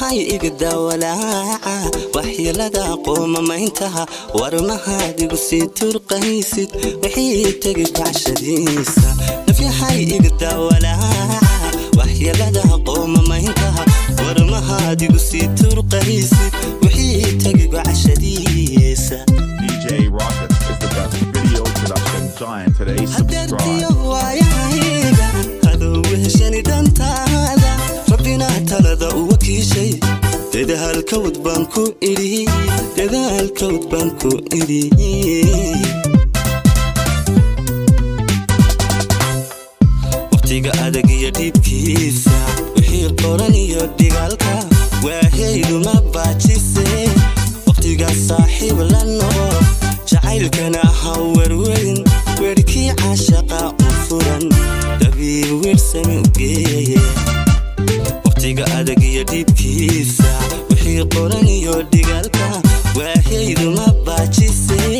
Nafyahay iga daawalaaca, waxyeelada qoomamayntaha, warmahaad igu sii turqaysid wixii tegi kacshadiisa. Nafyahay iga daawalaaca, waxyeelada qoomamayntaha, warmahaad igu sii turqaysid wixii tegi gocashadiisa. DJ Rockets is the best video production giant today. Hadeertiyo Subscribe. waayahayga hadow heshani dantaada, Rabbina talada u wakiishay. Dadaalka wad baan ku idhi, dadaalka wad baan ku idhi. Waqtiga adag iyo dhiibkiisa, wixii qoran iyo dhigaalka, waahaydu ma baajise. Waqtiga saaxiib la noqo, jacaylkana ha werwerin. Werkii caashaqa u furan, dabiib weersami u geeye. Waqtiga adag iyo dhiibkiisa, wixii qoran iyo dhigaalka, waahaydu ma baajise.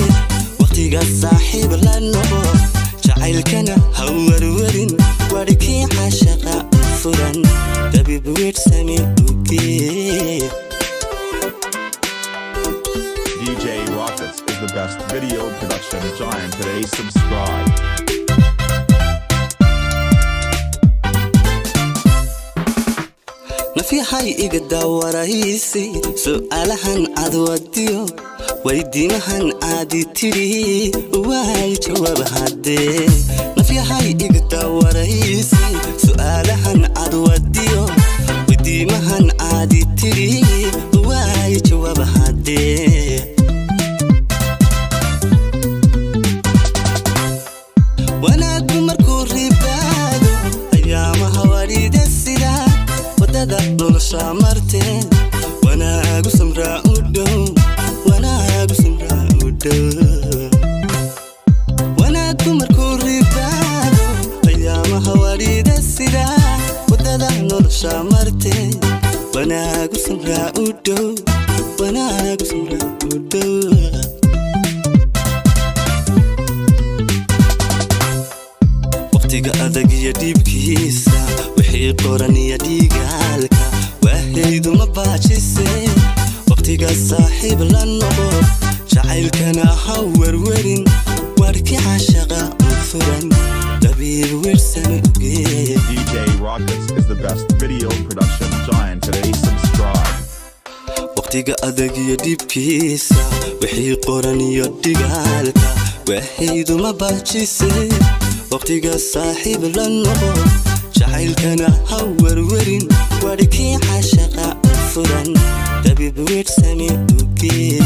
Waqtiga saaxiib la noqo, jacaylkana ha werwerin. Warkii caashaqa u furan, dabiib weersami u geeye. DJ Rockets is the best video production giant today. Subscribe. Nafyahay iga daawaraysi, su'aalahan aad wadiyo weydiimahan aadi tidhi waay jawaab haddee. Nafyahay iga daawaraysi, su'aalahan aad wadiyo weydiimahan aadi tidhi waay jawaab haddee. Wanaaggu markuu ribaado, ayaamaha warida sida wadada nolosha marteen, wanaagu samraa u dhow, wanaagu samraa u dhow. Wanaaggu markuu ribaado, ayaamaha warida sida wadada nolosha marteen, wanaagu samraa u dhow, wanaagu samraa u dhow. Waqtiga adag iyo dhiibkiisa, wixii qoran iyo dhigaalka, waahaydu ma baajise. Waqtiga saaxiib la noqo, jacaylkana ha werwerin. Warki caashaqa u furan, dabiib weersami u geeye. DJ Rockets is the best video production giant today. Subscribe. Waqtiga adag iyo dhiibkiisa, wixii qoran iyo dhigaalka, waahaydu ma baajise. Waqtiga saaxiib la noqo, jacaylkana ha werwerin. Warkii caashaqa u furan, dabiib weersami u geeye.